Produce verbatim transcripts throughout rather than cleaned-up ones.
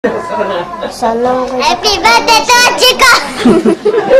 Happy birthday to Chico.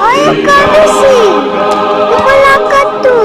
Oi, o Kamisi! O koya lako tu!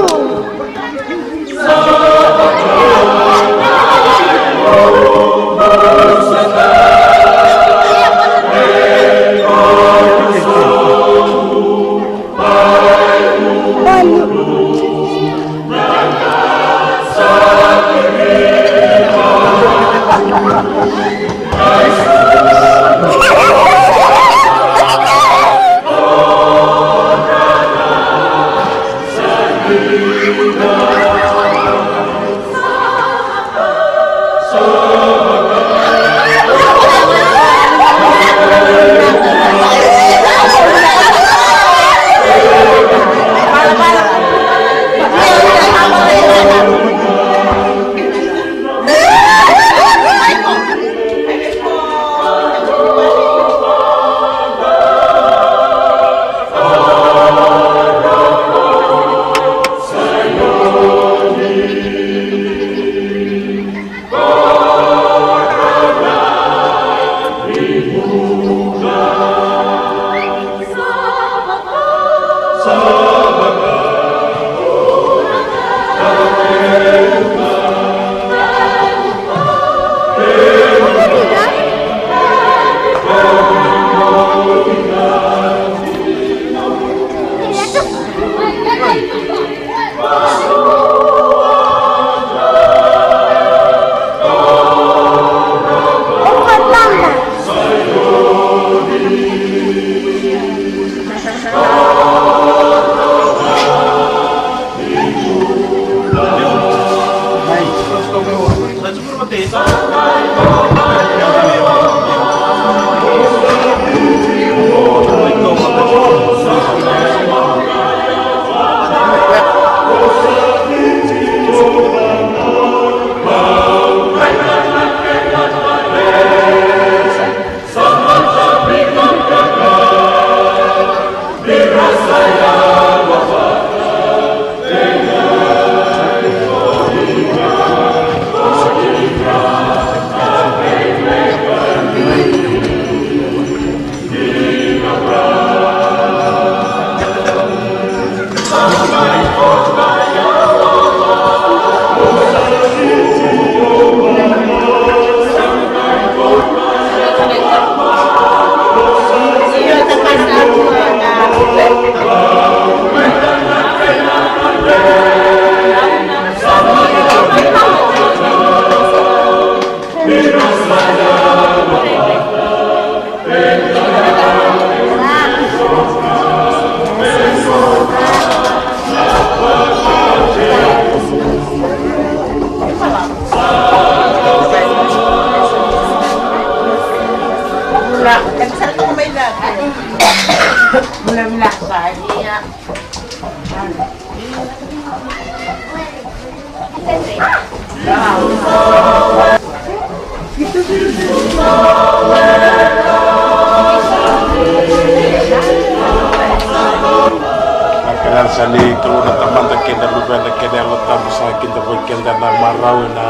Na kena sa ni Kalou na Tamada kei na Luvena kei na Yalo Tabu sa kida vei keda na marau ena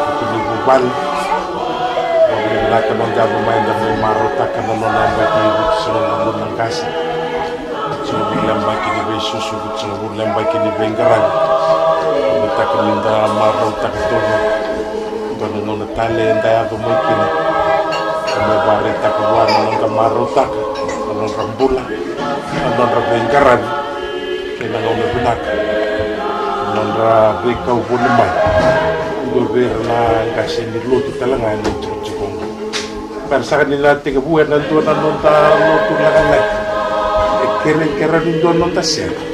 vuku ni vuvale. Vinaka noda yaco mai da mai marautaka na nona yabaki vitusagavulu na qase. Vitusagavulu na yabaki ni veisusu, vitusagavulu na yabaki ni veiqaravi. Vinakataka ni da marautaka tolu. Dua na gauna tale eda yaco mai kina. Da mai vakaraitaka vua na noda marautaka na nodra bula, na nodra veiqaravi kei na gauna vinaka, na nodra veikau voli mai. Dua vei ira na qase ni lotu tale ga ena itikotiko oqo. Bera saka ni na tekivu ena dua na noda lotu lakalai. E kerekere ni dua noda sere.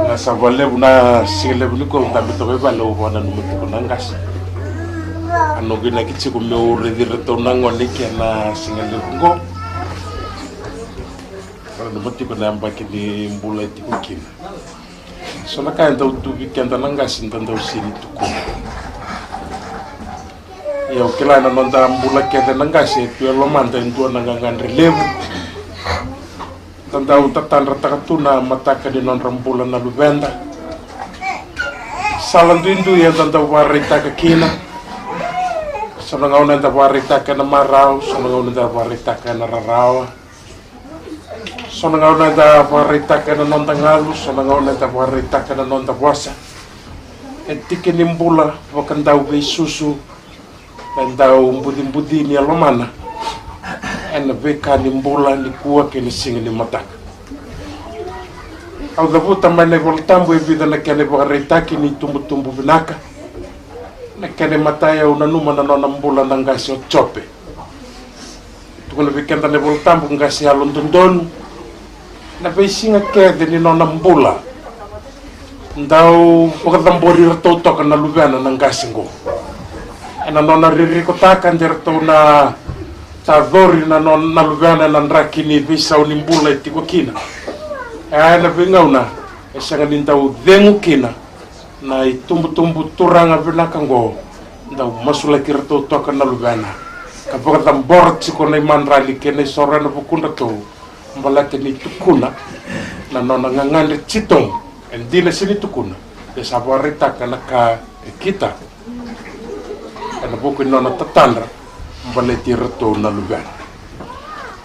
Na sa vakalevu na siga levu ni kua au dabe toka i vale, au vakananuma tiko na qase. A noqu inaki tiko meu raici iratou na gone kei na siga levu oqo. Vakananuma tiko na yabaki ni bula e tiko kina. So na ka e dau tu vei keda na qase da dau sega ni tukuna. Ia au kila na noda bula kece na qase e tu e lomada e dua na gagadre levu. Da dau tatadrataka tu na mataka ni nodra bula na luveda. Sala duidui eda dau vakaraitaka kina. So na gauna eda vakaraitaka na marau, so na gauna eda vakaraitaka na rarawa. So na gauna eda vakaraitaka na noda galu, so na gauna eda vakaraitaka na noda vosa. E tiki ni bula vakadau veisusu, e dau bucibuci ni yalomana ena veika ni bula ni kua kei na siga ni mataka. Au cavuta mai na iVolatabu e vica na kena ivakaraitaki ni tubutubu vinaka. Na kena imatai au nanuma na nona bula na qase o Jope. Tukuna vei keda na iVolatabu qase yalododonu. Na veisiga kece ni nona bula Dau vakacabori iratou toka na luvena na qase qo. Ena nona ririkotaka de ratou na tacori na nona, na luvena ena draki ni veisau ni bula e tiko kina. E a ena veigauna e sega ni dau cegu kina na itubutubu turaga vinaka qo. Dau masulaki iratou toka na luvena ka vakacabora tiko na imadrali kei na isoro ena vukudratou. Baleta ni tukuna na nona gagadre titobu. E dina se ni tukuna, e sa vakaraitaka na ka e kita ena vuku ni nona tatadra baleti iratou na luvena.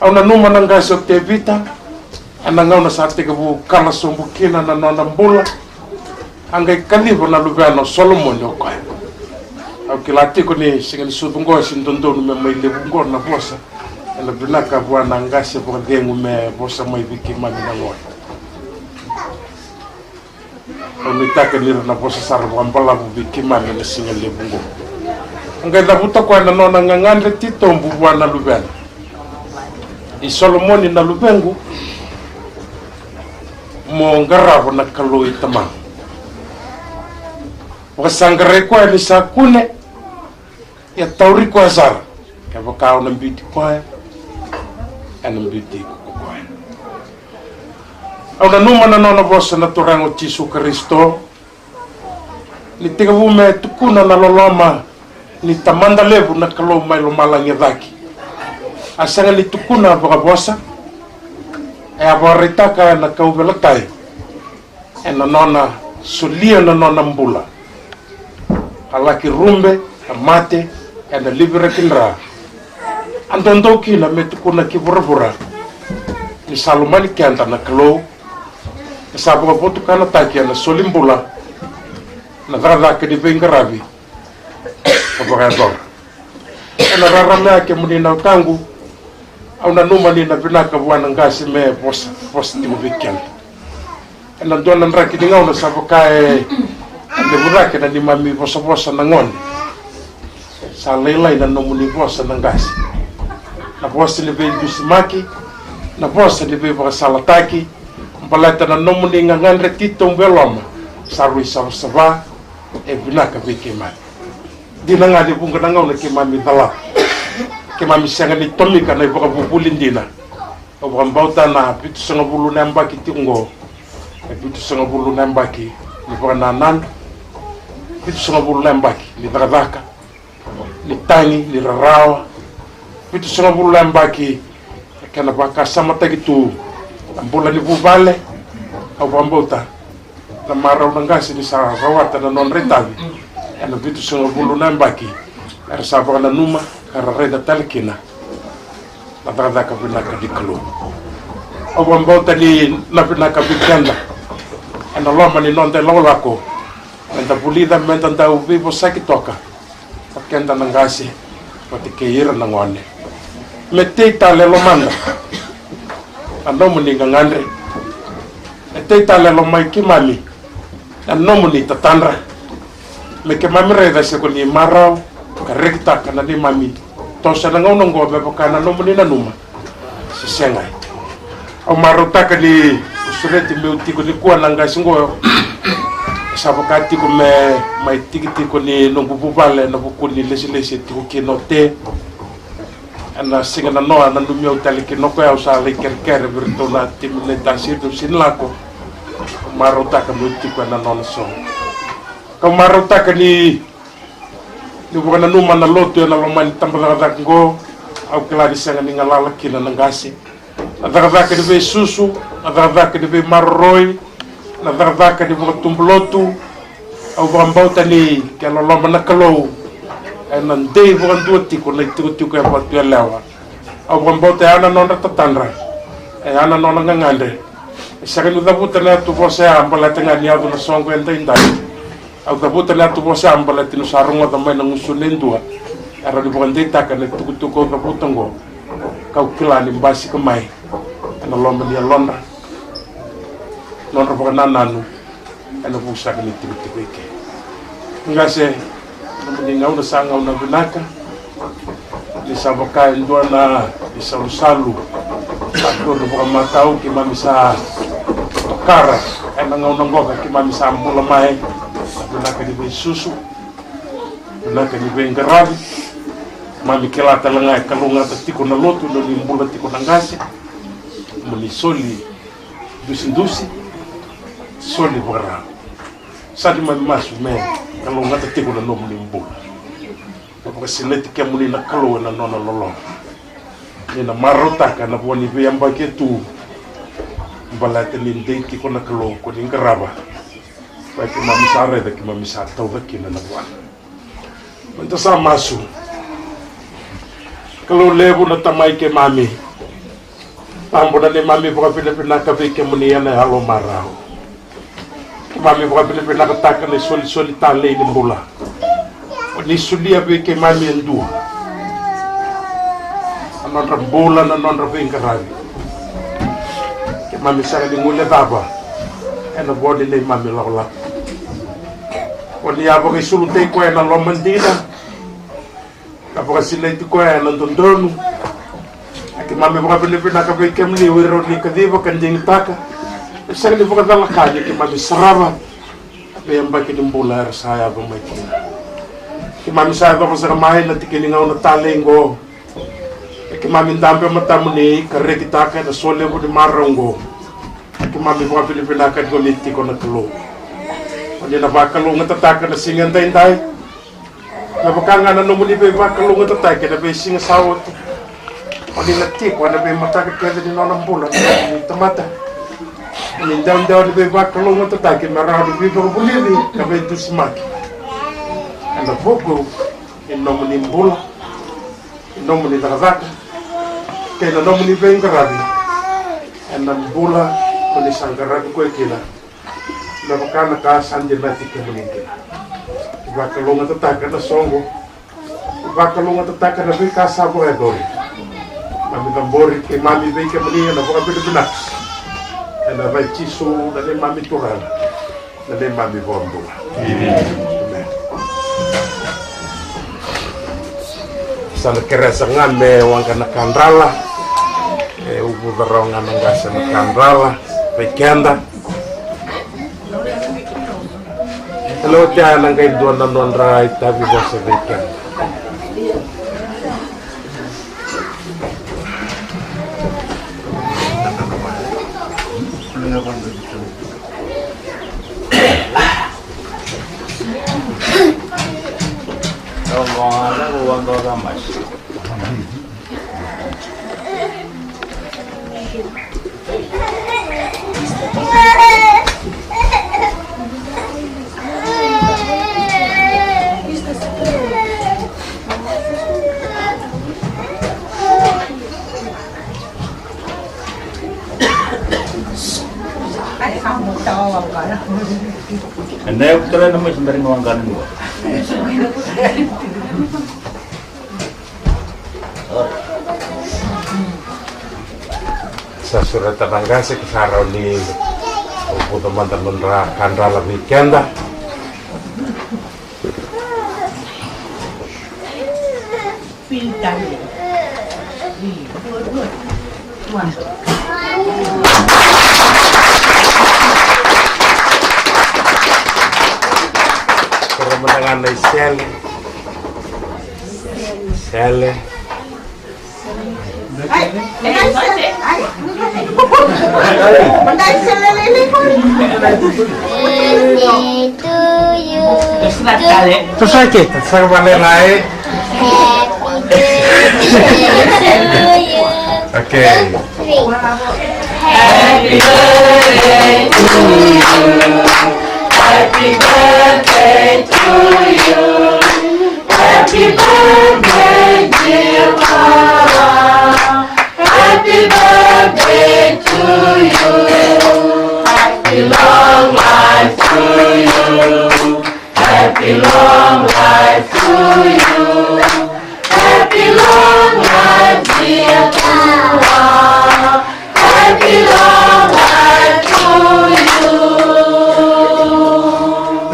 Au nanuma na qase o Tevita, ena gauna sa tekivu kala sobu kina na nona bula, a qai kaciva na luvena o Solomoni o koya. Au kila tiko ni sega ni sucu qo se dodonu me mai levu qo na vosa. Ena vinaka vua na qase vakacegu me vosa mai vei keimami na gone. Au nuitaka ni ra na vosa sara vakabalavu vei keimami ena siga levu qo. A qai cavuta koya na nona gagadre titobu vua na luvena. I Solomoni na luvequ, mo qarava na Kalou i tamaqu. Vakasaqarai koya ni sa kune, ia tauri koya sara. Kevaka au na biuti koya, ena biuti iko ko koya. Au nanuma na nona vosa na Turaga o Jisu Karisito, ni tekivu me tukuna na loloma ni Tamada levu na Kalou mai lomalagi e cake. A sega ni tukuna vakavosa, e a vakaraitaka ena kauveilatai. Ena nona solia na nona bula, a laki rube, a mate ena liviraki dra. A dodou kina me tukuna ki vuravura ni sa lomani keda na Kalou. E sa vakavotukanataki ena soli bula na cakacaka ni veiqaravi ka vakayacora. Ena rarama ya kemuni na wekaqu, au nanuma ni na vinaka vua na qase me vosa, vosa tiko vei keda. Ena dua na draki ni gauna sa vaka e levu cake na neimami vosavosa na gone. Sa lailai na nomuni vosa na qase. Na vosa ni veidusimaki, na vosa ni veivakasalataki, baleta na nomuni gagadre titobu e loma sa rui savasava, e vinaka vei keimami. Dina ga ni vuqa na gauna keimami calava, keimami sega ni tomika na ivakavuvuli dina. Au vakabauta na vitusagavulu na yabaki tiko oqo e vitusagavulu na yabaki ni vakanananu, vitusagavulu na yabaki ni cakacaka, ni tagi, ni rarawa, vitusagavulu na yabaki na kena vakasamataki tu na bula ni vuvale. Au vakabauta na marau na qase ni sa rawata na nodra itavi ena vitusagavulu na yabaki era sa vakananuma ka ra raica tale kina na cakacaka vinaka ni Kalou. Au vakabauta ni na vinaka vei keda ena loma ni noda ilakolako, meda vulica, meda dau veivosaki toka, o keda na qase vata kei ira na gone. Me tei tale e lomada na nomuni gagadre. Me tei tale e lomai keimami na nomuni tatadra. Me keimami raica se ko ni marau ka rekitaka na neimami toso ena gauna oqo me vaka na nomuni nanuma se sega. Au marautaka ni, au sureti meu tiko nikua na qase oqo, sa vaka tiko me mai tiki tiko ni noqu vuvale ena vuku ni lesilesi e tiko kina o Te. Ena siga nanoa nanumi au tale kina o koya, au sa lai kerekere vei iratou na timi ni Tasiri, au sega ni lako. Au marautaka meu tiko ena nona soqo. Kau marautaka ni, ni vakananuma na lotu ena loma ni tabacakacaka oqo. Au kila ni sega ni galala kina na qase. Na cakacaka ni veisusu, na cakacaka ni veimaroroi, na cakacaka ni vakatubu lotu. Au vakabauta ni ke loloma na Kalou, ena dei vakadua tiko na itikotiko e Vatuyalewa. Au vakabauta e a na nodra tatadra, e a na nona gagadre. E sega niu cavuta na yatuvosa ya baleta ga ni yaco na soqo edaidai. Au cavuta na yatuvosa ya baleta niu sa rogoca mai na gusuna e dua era ni vakadeitaka na itukutuku au cavuta oqo. Kau kila ni basika mai ena loma ni yalodra, nodra vakanananu ena vuku saka ni tikotiko i ke. Qase, nomuni gauna sa gauna vinaka. Ni sa vaka e dua na isalusalu sa dua na vakamatau keimami sa tokara. Ena gauna qo ka keimami sa bula mai, vinaka ni veisusu, vinaka ni veiqaravi. Keimami kila tale ga e kalougata tiko na lotu, nomuni bula tiko na qase, nomuni soli dusidusi, soli vakarau. Sa neimami masu me kalougata tiko na nomuni bula. Na vakasinati kemuni na Kalou ena nona loloma. Ni na marautaka na vo ni veiyabaki e tu. Baleta ni dei tiko na Kalou ko ni qarava. Koya keimami sa raica, keimami sa tauca kina na vuana. Meda sa masu. Kalou levu na Tamai keimami. Tabu na neimami vakavinavinaka vei kemuni ena yalo marau. Keimami vakavinavinakataka na isolisoli talei ni bula. O ni solia vei keimami e dua na nodra bula, na nodra veiqaravi. Keimami sega ni guilecava ena vo ni neimami lakolako. O ni a vakaisulutaki koya ena loma dina. Ka vakasinaiti koya ena dodonu. A keimami vakavinavinaka vei kemuni o ira o ni kaciva ka digitaka. E sega ni vakacalaka ni keimami sarava na veiyabaki ni bula era sa yaco mai kina. Keimami sa yacova sara mai na tiki ni gauna talei oqo. E keimami dabe e matamuni ka rekitaka ena so levu ni marau oqo. E keimami vakavinavinaka ni ko ni tiko na Kalou. O ni na vakalougatataka na siga edaidai. Me vaka ga na nomuni veivakalougatataki ena veisiga sa oti. O ni na tiko ena veimataka kece ni nona bula na nomuni tamata. O ni dewadewa ni veivakalougatataki me rawa ni veivakavulici ka veidusimaki ena vuku ni nomuni bula, ni nomuni cakacaka kei na nomuni veiqaravi ena bula ko ni sa qaravi koya kina. Me vaka na ka sa dinati kemuni kina. Vakalougatataka na soqo. Vakalougatataka na veika sa vakayacori. Keimami cabori keimami vei kemuni ena vakavinavinaka. Ena yaca i Jisu na neimami Turaga, na neimami iVakabula. Amen. Sa na kerea sara ga me waqa na kadrala. E uvuca rawa ga na qase na kadrala vei keda. E lewa tiko ya na qai dua na nodra itavi vosa vei keda. Ena yavu tale na mai sa bera ni waqana ni wa. Sa sureta na qase ka sa rawa ni uvuca mada nodra kadrala vei keda. Kere mada ga na isele. Sele. Toso eke, toso eke vale ga e. Okay.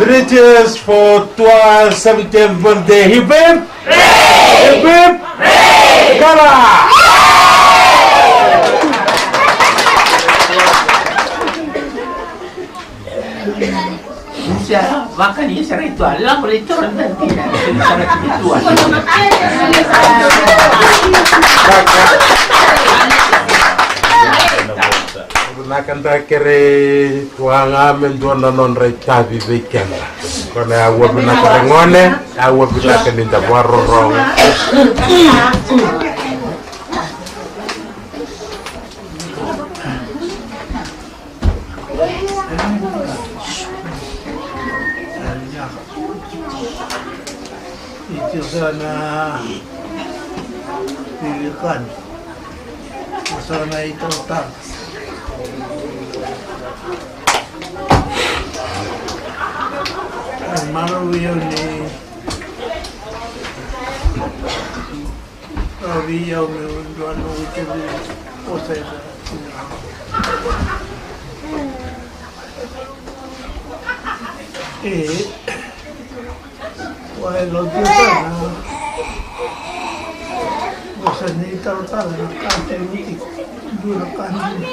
Three cheers for Tua's seventieth birthday. Hip hip! Hip hip! Kara! Ia, vaka ni sa rai tua, lako le tua, na tina, sa rai tua. Vinaka, da kerei tua ga me dua na nodra itavi vei keda. Ko na yau vinaka na gone, yau vinaka ni da vakarorogo. Io, sa na veiwekani. Sa na italatala. Marau vei au ni Rawa vei au meu dua noqu itavi vosa e ra. E, wa e lauti sara na vosa ni talatala na ka tiko, dua na ka dina.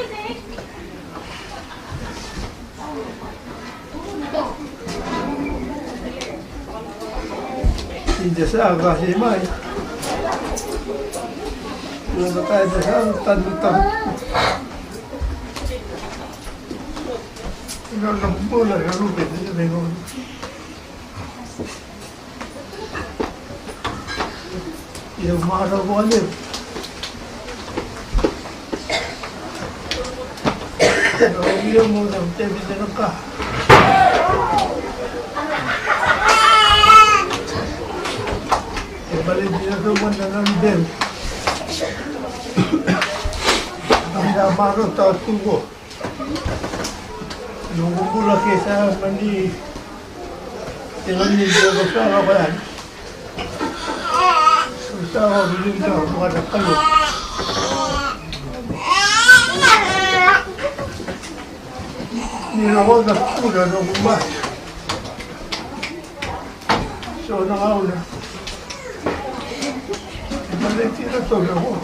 Ida sa qase mai. Ida sa qase mai, tanu tanu. Ina na bula na ruke ni na. Ia mara vale. Ia mo na tevi de na ka. E vale de na ka mo na na de. Ia mara ta tuvo. Noqu bula ke sa mani, e mani dua ko sa lako yani. Ko sa lako yani dua ko na Kalou. Ni na ko na kura noqu mai. So na gauna e baleti iratou na vo.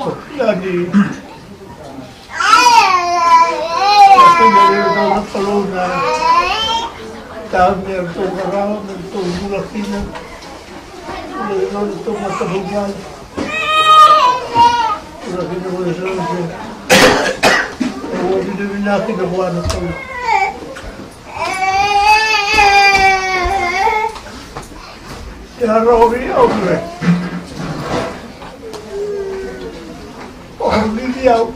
Ko yani. Iratou na Kalou na tavi me ratou qarauna, me ratou bula kina. Bula kina o ratou matavuvale. Bula kina o ratou. Au vakavinavinaka kina vua na Kalou. Ia rawa vei au, e rawa vei au.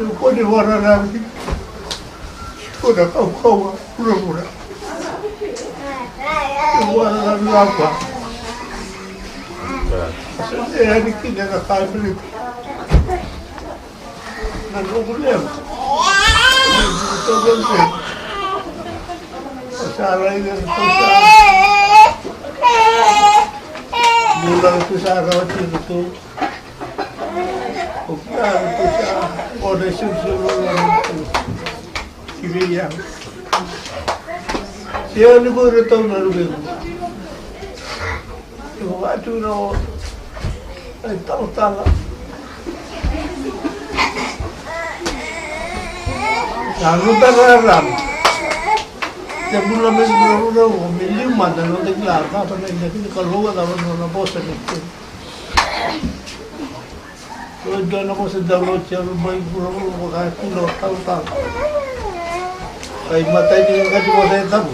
Meu kua ni vakararavi. Kua na kaukauwa vuravura. Meu vakararavi vaka. Sa sega yani kina na ka e baleti na noqu lewa. Sa raica ratou sa bula, ratou sa rawati iratou. O kea ratou sa gone isulusulu ratou ki vei au. Sega ni ko iratou na luvequ. Io, a tu na o, e talatala. Sa luta rarama. Sa bula mai vuravura, o me liu mada na noda kila cava na inaki ni Kalou, cava na nona vosa ni kila. Ko e dua na vosa dau lauti au mai vuravura, ko ka kila o talatala. Kai matai ni ka ni vosa e tabu.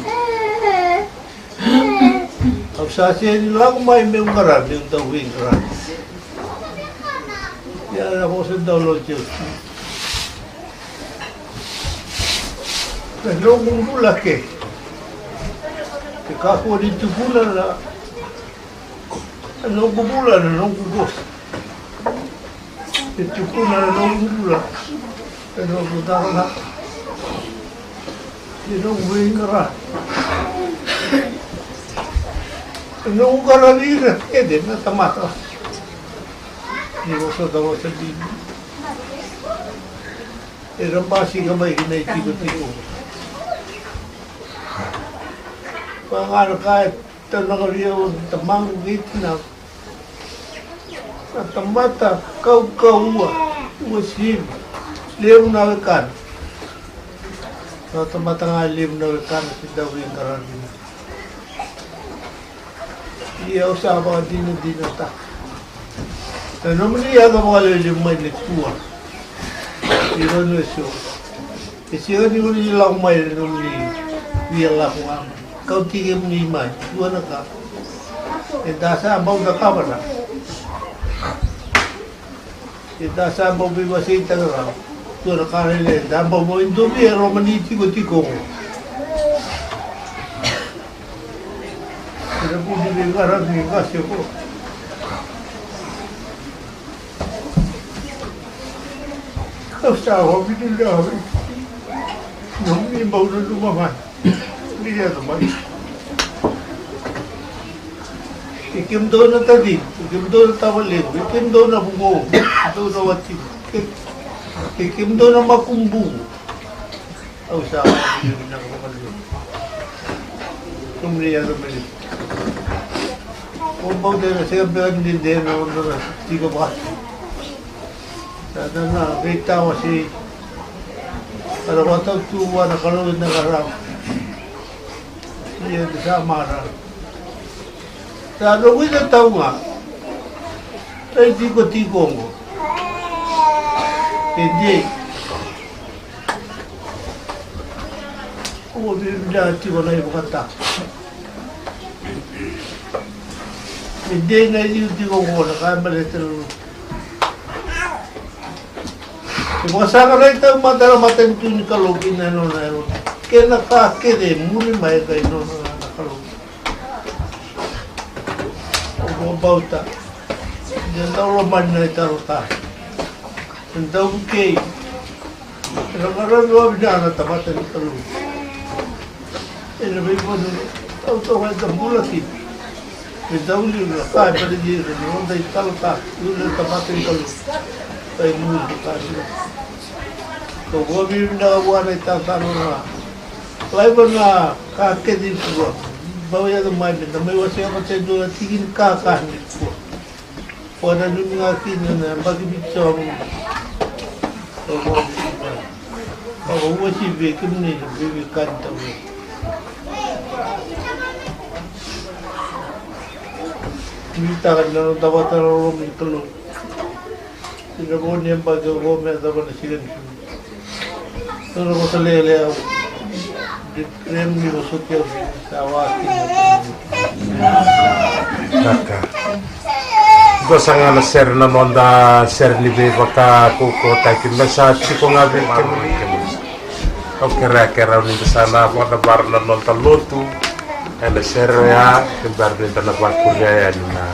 Au sa sega ni lako mai meu qara, meu dau veiqara. Ia na vosa dau lauti au. Na noqu bula ke, ke kakua ni tukuna na, na noqu bula, na noqu vosa. E tukuna na noqu bula, na noqu cakacaka, na noqu veiqara, na noqu qaravi ira kece na tamata. Ni vosota vosa dina. Era basika mai ki na itikotiko. Vaka ga na ka e taunaka vei au na tamaqu kei tinaqu. Na tamata kaukauwa, uasivi. Levu na wekana. Na tamata ga levu na wekana se dau veiqaravi. Ia au sa vakadinadinataka na nomuni yaco vakalevu mai na tua. Ira na so. E sega ni uri lako mai na nomuni via lako ga mai. Kauti kemuni mai. Dua na ka. Eda sa bau cakava na. Eda sa bau veiwaseitaka rawa. Dua na ka lailai eda bau mai dovi e loma ni tikotiko oqo. Eda bau ni veiqaravi ni qase oqo. Kau sa ovi ni lewe. Nomuni bau nanuma mai. Ni yaco mai. Kei kemudou na tacina, kei kemudou na tavalequ, kei kemudou na vugoqu, kei kemudou na watiqu, kei, kei kemudou na makubuqu. Au sa vakavinavinaka vakalevu. Nomuni yaco mai. Au bau dei na sega beka ni dede na noda na tiko vaka. Sa da na veitawasei. Ka ra vakatautu vua na Kalou ena qarava. Ia da sa marau. Sa noqu icatau ga. Sa itikotiko oqo. E dei. Ua viavia tiko na ivakatau. E dei na itikotiko oqo na ka e baleta na lotu. E vakasaqarai taumada na matanitu ni Kalou kei na nona yalo. Kei na ka kece e muri mai kei nona na Kalou. Au vakabauta ni dau lomani na italanoa. Ni dau vukei. Ena qaravi vakavinaka na tamata ni Kalou. Ena veivanua au toka eda bula kina. Me dau liu na ka e baleti ira na noda italatala, ira na tamata ni Kalou. Kai muri na ka liu. Kau vakavinavinaka vua na italatala na laiva na ka kece i Tua. Bau yaco mai me da mai wasea vata e dua na tiki ni ka ka ni Tua. Ua nanumi ga kina na yabaki Viti sa ua. Au vakauasivi vei kemuni na veiwekani taucoko. Nuitaka ni na noda vakataloloma ni Kalou. Ina vo ni yabaki oqo me yacova na siga ni June. Nona vosa lekaleka au. Remu ni vosoti au sa waki. Kaka. Dua saka ga na sere na noda sere ni veivakaukauwataki me sa tiko ga vei kemuni. Au kerea, kerea ni da sa na vakadavara na noda lotu ena sere oya, ke bera ni da na vakuria yani na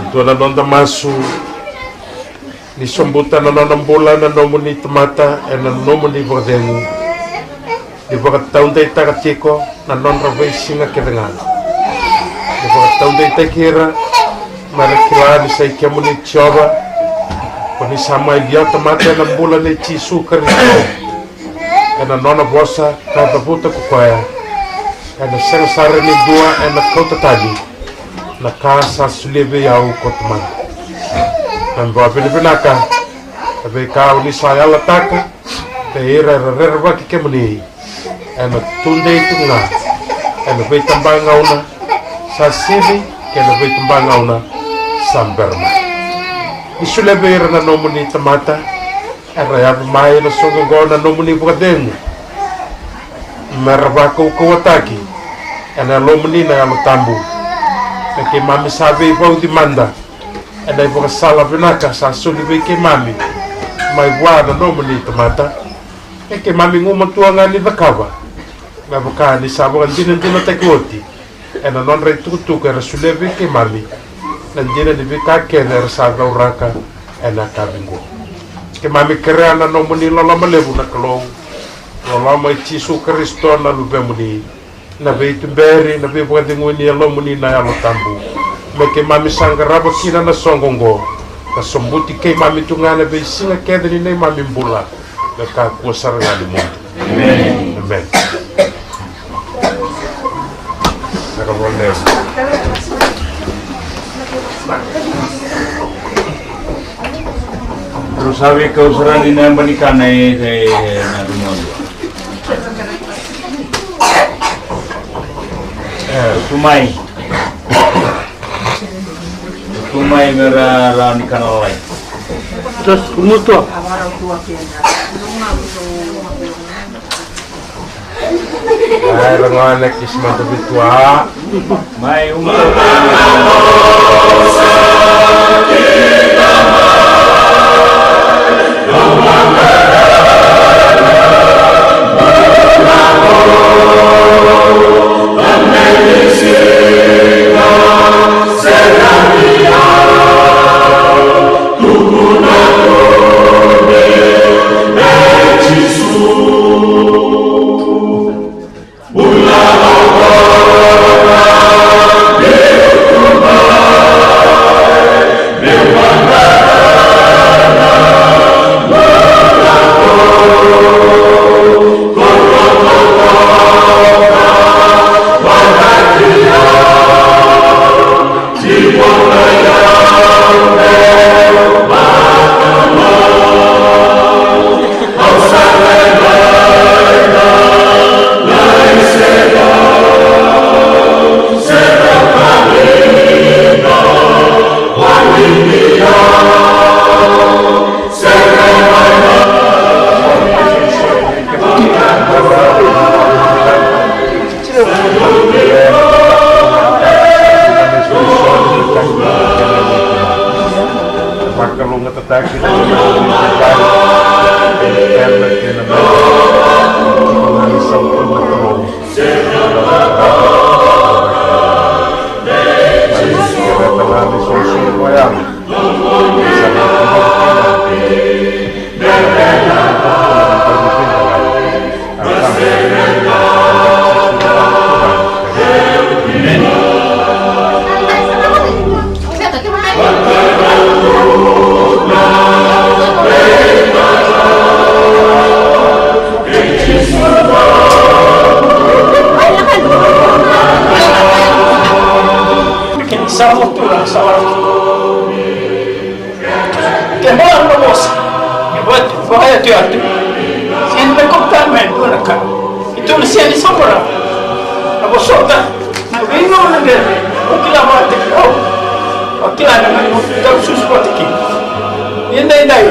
Dua na noda masu. Ni sobuta na nona bula na nomuni tamata ena nomuni vakacegu. Ni vakataudeitaka tiko na nodra veisiga kece ga. Ni vakataudeitaki ira mera kila ni sa i kemuni Jiova. Ko ni sa mai liatamata ena bula nei Jisu Karisito. Ena nona vosa ka cavuta ko koya, ena sega sara ni dua ena kauta tani na ka sa solia vei au ko Tamaqu. Na vakavinavinaka, na veika o ni sa yalataka vei ira era rerevaki kemuni, ena tudei tu ga ena veitabagauna sa sivi kei na veitabagauna sa bera mai. Ni solia vei ira na nomuni tamata era yaco mai ena soqo oqo na nomuni vakacegu, mera vakaukauwataki ena Yalomuni na Yalo Tabu. Me keimami sa veivauci mada ena ivakasala vinaka sa soli vei keimami mai vua na nomuni tamata. Me keimami gumatua ga ni cakava me vaka ni sa vakadinadinataki oti ena nodra itukutuku era solia vei keimami na dina ni veika kece era sa cauraka ena yakavi oqo. Keimami kerea na nomuni loloma levu na Kalou, loloma i Jisu Karisito na Luvemuni, na veituberi, na veivakacegui ni Yalomuni na Yalo Tabu, me keimami sa qarava kina na soqo oqo, ka sobuti keimami tu ga ena veisiga kece ni neimami bula, me kakua sara ga ni mudu. Emeni. Emeni. Saka vou levu. Rau sa veikau sara ni na yaba ni kana e, e, e, na rumodu. E, tu mai. Tu mai me ra, ra ni kana lalai. Just kumutua. Ai, ra gone kisi mata vitua. Mai, uma. Vakalougatataki na nomuni vuvale, kei na kena kei na mata, kei na sautu na Kalou. Kena sala tu na sala. Ke bala na vosa e vaka, vakayatuyatu. Sega ni mai kauta mai e dua na ka. Keitou na sega ni saumara na vosota na veigauna bera. Au kila vakataki au. Au kila na gauna au tau susu vata kina. Ia daidai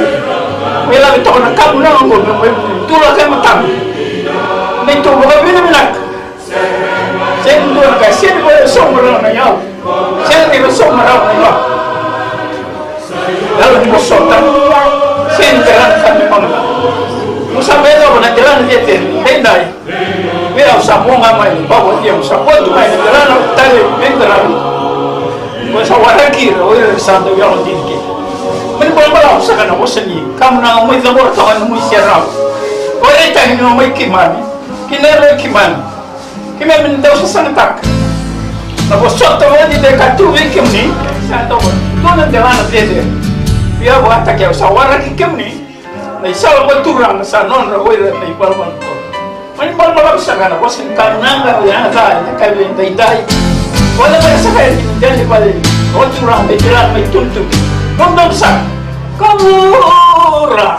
Mai lave toka na kamunaga oqo me mai dulaka e matamu. Neitou vakavinavinaka. Sega ni dua na ka, sega ni vakasobu rawa na yau. Sega ni vakasobu rawa na yau. Yalo ni vosota. Sega ni delana ka me maga. Mo sa mai yacova na delana cecere. Edaidai. Vei au sa mo ga mai ni babo ia mo sa koto mai na delana tale me delana. Ko sa waraki ira o ira sa dau yalo dini kina. Mani balabalavu saka na vosa ni kamunaga mai cabora toka na muisi e rawa. O ira e tagi ni o mai keimami. Kina e rau keimami. Keimami ni dau sasagataka na vosota vakaidina ka tu vei kemuni. Sa dau dua na delana cecere. Ia vakataki au sa waraki kemuni. Na isala vakaturaga sa nodra o ira na ivalavala. Mani balabalavu saka na vosa ni kamunaga o yaga ca ena kai vei daidai. Vale mai saka e ni dani vale. O turaga me tiraga mai tunituni. Dodonu saka. Kavura.